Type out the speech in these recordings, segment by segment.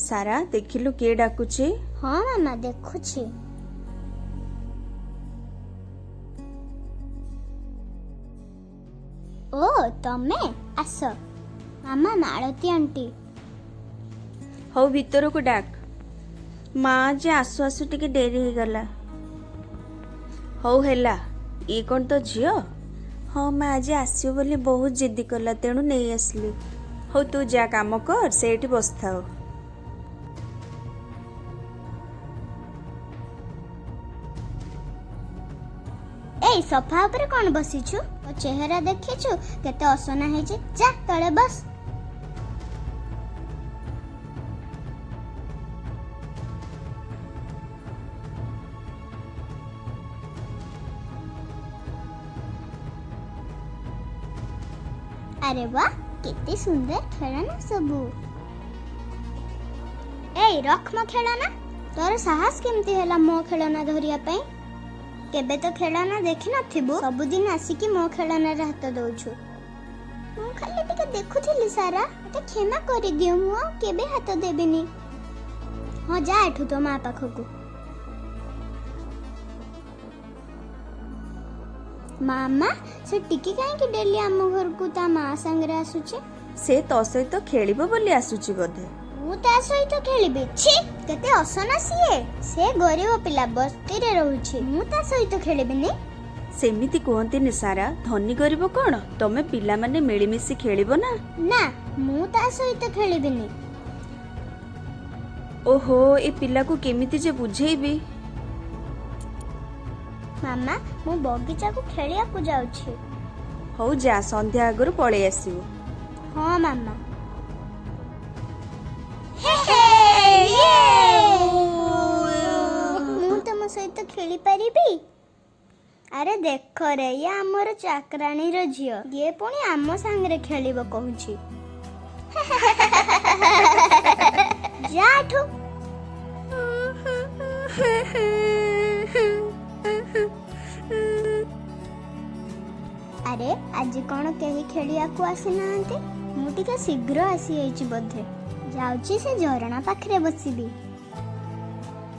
ସାରା, ଦେଖିଲୁ କିଏ ଡାକୁଛି? ହଁ ମାମା, ଦେଖୁଛି। ଓ, ତମେ ଆସ ମାମା। ମାଳତୀ ଆଣ୍ଟି। ହଉ, ଭିତରକୁ ଡାକ। ମା, ଯେ ଆସୁ ଆସୁ ଟିକେ ଡେରି ହେଇଗଲା। ହଉ ହେଲା। ଇଏ କ'ଣ ତୋ ଝିଅ? ହଁ ମା, ଆଜି ଆସିବ ବୋଲି ବହୁତ ଜିଦ୍ଦି କଲା, ତେଣୁ ନେଇ ଆସିଲି। ହଉ, ତୁ ଯା କାମ କର, ସେଇଠି ବସିଥାଉ। ଏଇ, ସୋଫା ଉପରେ କଣ ବସିଛୁ? ତୋ ଚେହେରା ଦେଖିଛୁ, କେତେ ଅସନା ହେଇଛି। ଯା ତଳେ ବସ। ଆରେ ବା, କେତେ ସୁନ୍ଦର ଖେଳନା ସବୁ। ଏଇ, ରଖ ମୋ ଖେଳନା। ତୋର ସାହସ କେମିତି ହେଲା ମୋ ଖେଳନା ଧରିବା ପାଇଁ? କେବେ ତ ଖେଳନା ଦେଖିନଥିବୁ, ସବୁଦିନ ଆସିକି ମୋ ଖେଳନାରେ ହାତ ଦଉଛୁ। ମୁଁ ଖାଲି ଟିକେ ଦେଖୁଥିଲି ସାରା, ମତେ କ୍ଷମା କରିଦିଅ, ମୁଁ ଆଉ କେବେ ହାତ ଦେବିନି। ହଁ, ଯା ଏଠୁ ତୋ ମା ପାଖକୁ। ମାମା, ସେ ଟିକି କାହିଁକି ଡେଲି ଆମ ଘରକୁ ତା ମା ସାଙ୍ଗରେ ଆସୁଛି? ସେ ତୋ ସହିତ ଖେଳିବ ବୋଲି ଆସୁଛି ବୋଧେ। ମୁଁ ତା ସହିତ ଖେଳିବି? ଛି, କେତେ ଅସନା ସିଏ। ସେ ଗରିବ ପିଲା, ବସ୍ତିରେ ରହୁଛି। ମୁଁ ତା ସହିତ ଖେଳିବିନି। ସେମିତି କୁହନ୍ତିନି ସାରା। ଧନୀ ଗରିବ କ'ଣ? ତମେ ପିଲାମାନେ ମିଳିମିଶି ଖେଳିବ ନା। ନା, ମୁଁ ତା ସହିତ ଖେଳିବିନି। ଓହୋ, ଏ ପିଲାକୁ କେମିତି ଯେ ବୁଝେଇବି। ମାମା, ମୁଁ ବଗିଚାକୁ ଖେଳିବାକୁ ଯାଉଛି। ହଉ ଯା, ସନ୍ଧ୍ୟା ଆଗରୁ ପଳେଇ ଆସିବୁ। ହଁ ମାମା। ମୁଁ ତମ ସହିତ ଖେଳିପାରିବି? ଆରେ ଦେଖ ରେ, ଇଏ ଆମର ଚାକରାଣୀର ଝିଅ, ଇଏ ପୁଣି ଆମ ସାଙ୍ଗରେ ଖେଳିବ କହୁଛି। ଯା ଏଠୁ। ଆରେ, ଆଜି କ'ଣ କେହି ଖେଳିବାକୁ ଆସିନାହାନ୍ତି? ମୁଁ ଟିକେ ଶୀଘ୍ର ଆସିଯାଇଛି ବୋଧେ। ଯାଉଛି, ସେ ଝରଣା ପାଖରେ ବସିବି।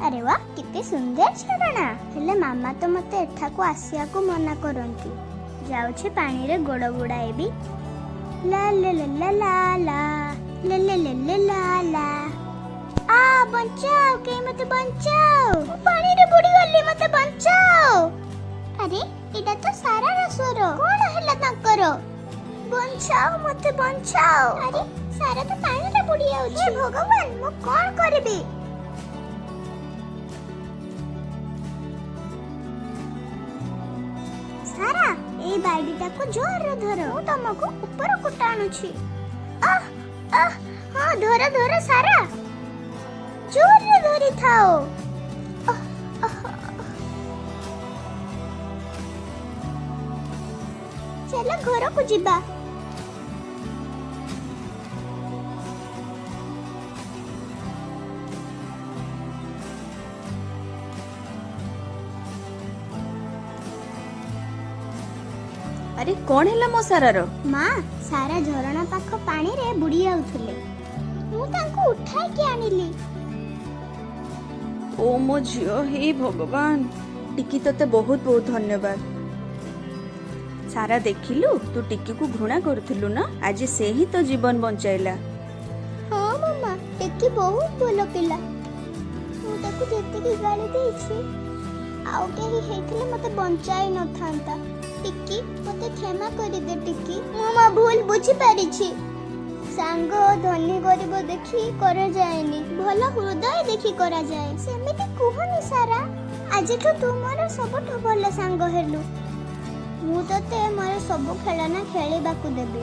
ଆରେ ବା, କେତେ ସୁନ୍ଦର ଝରଣା। ହେଲେ ମାମା ତ ମତେ ଏଠାକୁ ଆସିବାକୁ ମନା କରନ୍ତି। ଯାଉଛି, ପାଣିରେ ଗୋଡ଼ ବୁଡ଼ାଇବି। ଲା ଲା ଲା ଲା ଲା ଲା ଲା ଲା ଲା ଲା ଲା ଲା। ଆ, ବଞ୍ଚାଅ, କେହି ମତେ ବଞ୍ଚାଅ, ମୁଁ ପାଣିରେ ବୁଡ଼ିଗଲି, ମତେ ବଞ୍ଚାଅ। ଆରେ, ଏଇଟା ତ ସାରାର ସ୍ୱର। କଣ ହେଲା ତାଙ୍କର? ବଞ୍ଚାଅ, ମତେ ବଞ୍ଚାଅ। ଆରେ, ସାରା ତ ପାଣିରେ ବୁଡ଼ି ଯାଉଛି। ହେ ଭଗବାନ, ମୁଁ କଣ କରିବି? ସାରା, ଏଇ ବାଡ଼ିଟାକୁ ଜୋରରେ ଧର, ମୁଁ ତମକୁ ଉପରକୁ ଟାଣୁଛି। ଆହ ଆହ, ହଁ, ଧର ଧର ସାରା, ଜୋରରେ ଧରିଥାଅ। ଆହ, ଆହ, ଆହ। ଚାଲ ଘରକୁ ଯିବା। ଆରେ, କ'ଣ ହେଲା ମୋ ସାରାର? ମା, ସାରା ଝରଣା ପାଖ ପାଣିରେ ବୁଡ଼ି ଯାଉଥିଲେ, ମୁଁ ତାଙ୍କୁ ଉଠାଇକି ଆଣିଲି। ଓ ମୋ ଝିଅ, ହେ ଭଗବାନ। ଟିକି, ତତେ ବହୁତ ବହୁତ ଧନ୍ୟବାଦ। ସାରା, ଦେଖିଲୁ, ତୁ ଟିକିକୁ ଘୃଣା କରୁଥିଲୁ ନା? ଆଜି ସେ ହିଁ ତୋ ଜୀବନ ବଞ୍ଚାଇଲା। ହଁ ମାମା, ଟିକି ବହୁତ ଭଲ ପିଲା। ମୁଁ ତାକୁ ଯେତିକି ଗାଳି ଦେଇଛି, ଆଉ କେହି ହେଇଥିଲେ ମତେ ବଞ୍ଚାଇ ନଥାନ୍ତା। ଟିକି, ମତେ କ୍ଷମା କରିଦେ ଟିକି। ମୁଁ ମୋ ଭୁଲ ବୁଝିପାରିଛି। ସାଙ୍ଗ ଧନୀ ଗରିବ ଦେଖି କରାଯାଏନି, ଭଲ ହୃଦୟ ଦେଖି କରାଯାଏ। ସେମିତି କୁହନି ସାରା। ଆଜିଠୁ ତୁ ମୋର ସବୁଠୁ ଭଲ ସାଙ୍ଗ ହେଲୁ। ମୁଁ ତତେ ମୋର ସବୁ ଖେଳନା ଖେଳିବାକୁ ଦେବି।